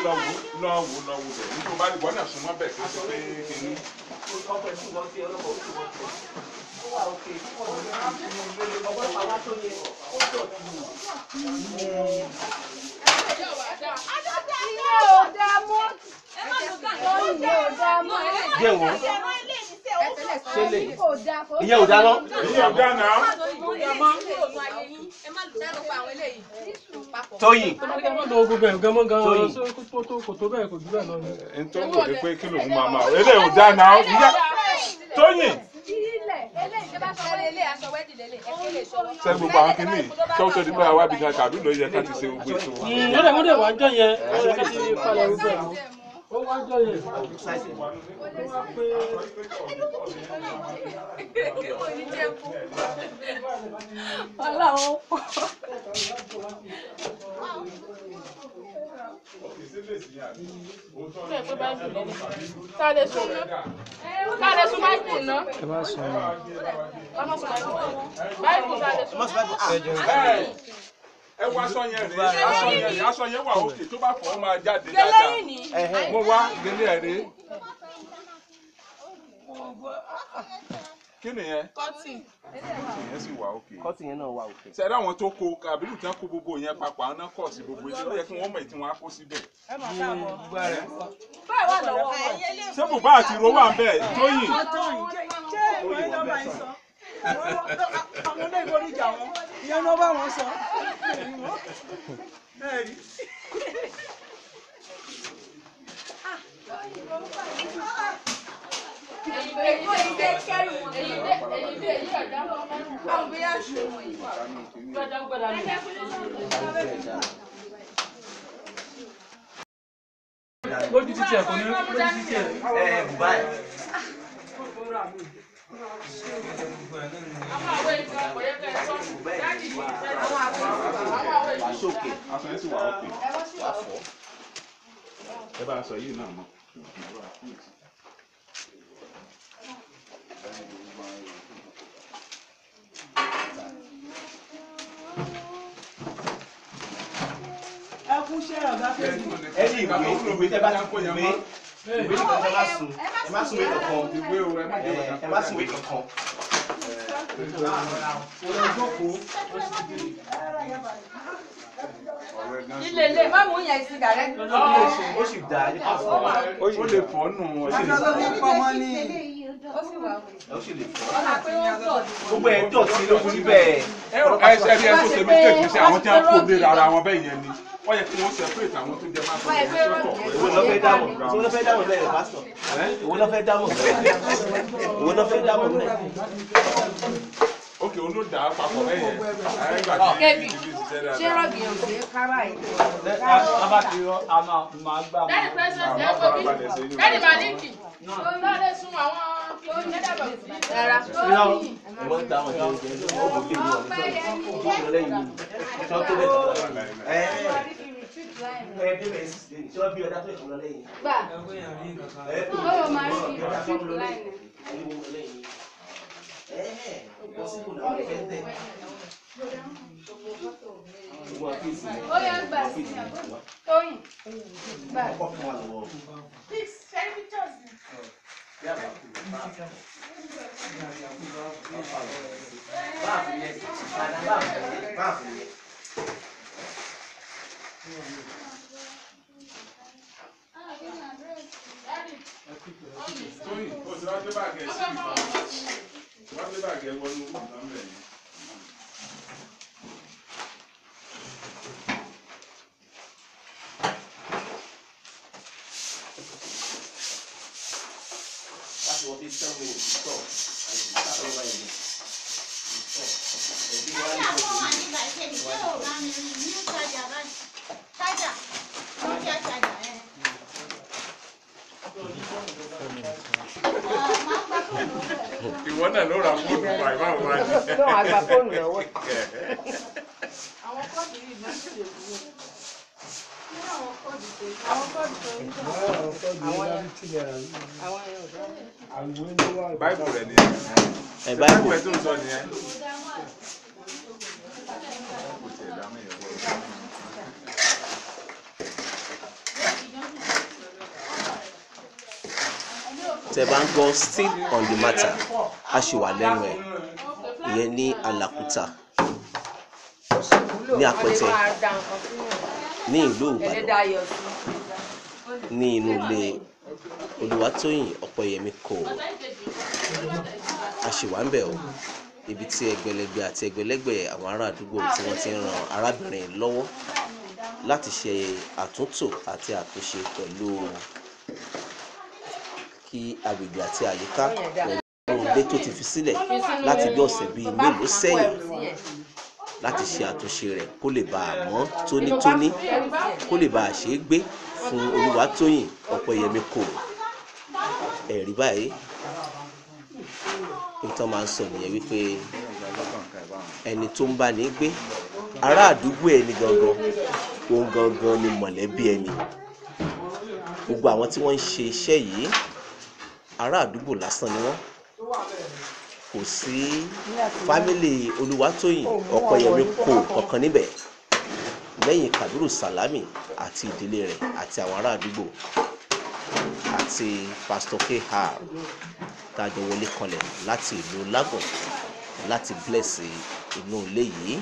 Lọ wò lọ wò bẹ̀ nítorí bá ìwọ náà súnmọ́ bẹ̀ kí ó ṣe pé kínní. Ọkọ̀ ẹ̀sùn wọ́n ti ọlọ́pàá ó sì wọ́n ti ó wà òkè ọ̀pọ̀lọpọ̀ àwọn aṣọ yẹn ó dọ̀tí. Ìyẹn ò dáa mọ́. Ìyẹn ò dáa mọ́. Jẹ́ wọ́n. Kò dáa kò Ìyẹn ò dáa mọ́. Ìyẹn ò dáa náà. Tóyìn. Tóyìn. N tó wò ni pé kí lòun máa máa eléyìí ò dáa náà. Tóyìn. Ṣé gbogbo àwọn kìíní tó tó di pé àwa bí kan kàbí ló yẹ ká ti ṣe gbogbo ètò wa. Wọ́n dẹ̀ wá ń jọ yẹn, ó yẹ ká ti palẹ̀ gbogbo ẹ̀ mọ́. Ó wá ń jọ yẹn. Ó wá pé Ọlọ́run pọ̀. Ká lè sun báìbù ná. ẹ má sùn. Ká má sun báìbù. Báìbù ká lè sun. Ẹ wọ aṣọ yẹn rèé, aṣọ yẹn rèé, aṣọ yẹn wà òkè tó bá fọ̀ ọ́ máa jáde dáadáa. Mo wá gélé ẹ̀ rèé. Kí nìyẹn? Kọ́tìn. Ìyẹn sì wà òkè. Kọ́tì yẹn náà wà òkè. Ṣé ẹ àwọn tó kó kàbílù tí wọ́n kó gbogbo yẹn papọ̀ àwọn náà kọ̀ sí gbogbo yẹn ó yẹ kí wọ́n mọ̀ èyí tí wọ́n á kó síbẹ̀. Báyìí wà lọ́wọ́ wọn. Ṣé bùbá àti ìró wà ń bẹ̀ Tóyìn? Ṣé ìwé náà bá ń sọ? Àwọn olóyìnbó níjà wọn, ìyẹn náà bá wọn sọ. Lójú títí ẹ̀ kò ní lójú títí ẹ̀. Ẹ ẹ bùbá ẹ̀. Wà sókè. Aṣọ yẹn sì wà òkè. Wà fọ́. Ẹ bá aṣọ yìí náà mọ̀. Ẹ kú iṣẹ́ ọ̀gá kejì. Ẹ ní ìwé ìwé tẹ́ bá ti ìwé ìwé nìkan tẹ́ bá sùn ẹ má sùn ìwé kankan. Ìwé o, ẹ má jẹ́ ìwé Ẹ má sùn ìwé kankan. Ilé ilé má mú yẹn sí dàrẹ́. Ó sì dáa ní ká fọ́. Ó lè fọ́ nù ọ́ sí. Aṣọ tó fi ń pọmọ ní. Ó sì wà òkè. Ó sì lè fọ́. Ọ̀nà pé ó dọ̀tí. Gbogbo ẹ̀ dọ̀tí ló kú níbẹ̀. Ẹ ṣe rí ẹ tó ṣe mistake ṣe àwọn tí wọ́n kó léra ara wọn bẹ́ẹ̀ yẹn ni. Wọ́n yẹ kí wọ́n separate àwọn tó jẹ máa tó yẹ sọ́tọ̀. Èwo ló fẹ́ dámọ̀? Èwo ló fẹ́ dámọ̀ bẹ́ẹ̀ pásítọ̀? Èwo ló fẹ́ dámọ̀ bẹ́ẹ̀? Èwo ló fẹ́ dámọ̀ bẹ́ẹ̀? Ok, òun ló dà á papọ̀ bẹ́ẹ̀ yẹn. Ẹ gbà tí Kébì. ibi ṣiṣẹ́ Ṣé dáadáa. rọ́ọ̀gì yẹn ò ṣe é ká báyìí? Bàbá ti rọ, a máa gbà. Daddy Precious ẹ wo bí. Daddy Maliki. Ká lè sun àwọn kìnìún lẹ́dàbọ̀ sí. Rárá. Ẹ wọ́n ń ta àwọn jẹun jẹun ó bò kí ni wọ́n tó lọ lẹ́yìn mi. Ṣé wọ́n tó bẹ̀ tó lọ? Ẹ ẹ bí bẹ́ẹ̀ sì ṣe ṣé wọ́n bí ọ̀dà tó ìkànnì lọ lẹ́yìn? Gbà. Ẹ tó Ó máa rí retreat line. Ó yá gbà sí Tóyìn. Gbà. Tóyìn, o ti wá gbé báàgì ẹ̀ sí ìbọn. Wá gbé báàgì ẹ̀ wọnú ìbọn bẹ́ẹ̀ yẹn. Ìwọ náà ló ra fóònù báyìí báwo wá ní. Lóun àgbà fóònù lọ́wọ́. Àwọn kọ́ọ̀dù yìí ló sì lè wúlò. Àwọn kọ́ọ̀dù tó ń jọ. Àwọn yẹn ò dáa. Báìbù rẹ̀ nìyẹn. Ẹ báìbù. Ẹ̀ tó ń sọ nìyẹn. Kò tiẹ̀ dá mẹ́yẹ̀ wọ̀. Tẹ́ bá ń gbọ́ still on the matter, a ṣì wà lẹ́nu ẹ̀, ìyẹn ní Alákùtà ní Apẹtẹ ní ìlú Ìbàdàn, ní inú ilé Olúwatóyìn Ọpẹ́yẹmí kò. A ṣì wà ń bẹ̀ o, ibi tí ẹgbẹ̀lẹ́gbẹ̀ àti ẹgbẹ̀lẹ́gbẹ̀ àwọn ará àdúgbò tí wọ́n ti ń ran arábìnrin lọ́wọ́ láti ṣe àtúntò àti àtúnṣe pẹ̀lú kí agbègbè àti àyíká pẹ̀lú ilé tó ti fi sílẹ̀ láti bí ọ̀sẹ̀ bíi mélòó sẹ́yìn láti ṣe àtúnṣe rẹ̀ kó lè bàa mọ́ tónítóní, kó lè bàa ṣe é gbé fún Olúwatóyìn Ọpẹ́yẹmí kò. Ẹ̀rí báyìí nǹkan máa ń sọ nìyẹn wípé ẹni tó ń bá ní gbé, ará àdúgbò ẹni gangan, òun gangan ni mọ̀lẹ́bí ẹni. Gbogbo àwọn tí wọ́n ń ṣe iṣẹ́ yìí, ará àdúgbò lásán ni wọ́n. Kò sí fámìlì Olúwatóyìn Ọpẹ́yẹmí kò kankan níbẹ̀ lẹ́yìn Kabiru Salami àti ìdílé rẹ̀ àti àwọn ará àdúgbò àti Pastor KR tájọ wọlé kanlẹ̀ láti ìlú Lágùn láti bless inú ilé yìí.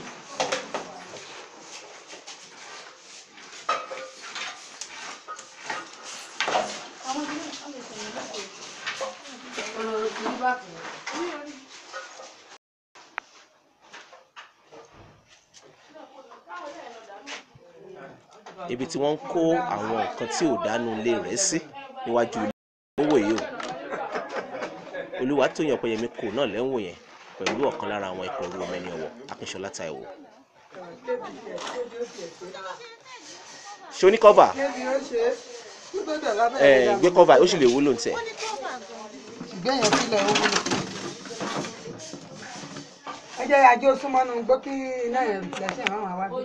Ibi tí wọ́n ń kó àwọn nǹkan tí ò dánú ilé rẹ̀ sí níwájú owó yìí o. Olúwatóyìn Ọpẹ́yẹmí kò náà lẹ́wọ̀n yẹn pẹ̀lú ọ̀kan lára àwọn ikọ̀ olú ọmọ ẹni ọ̀wọ̀, Akínṣọlá Táíwò. Ṣé o ní kọ́fà? Ẹ gbé kọ́fà, ó sì lè wúlò ní tẹ̀. Ìgbẹ́yẹn sílẹ̀ ó wúlò. Ẹ jẹ́ àjọ súnmọ́nù gbọ́ kí iná yẹn lẹ́sìn àwọn àwa bí.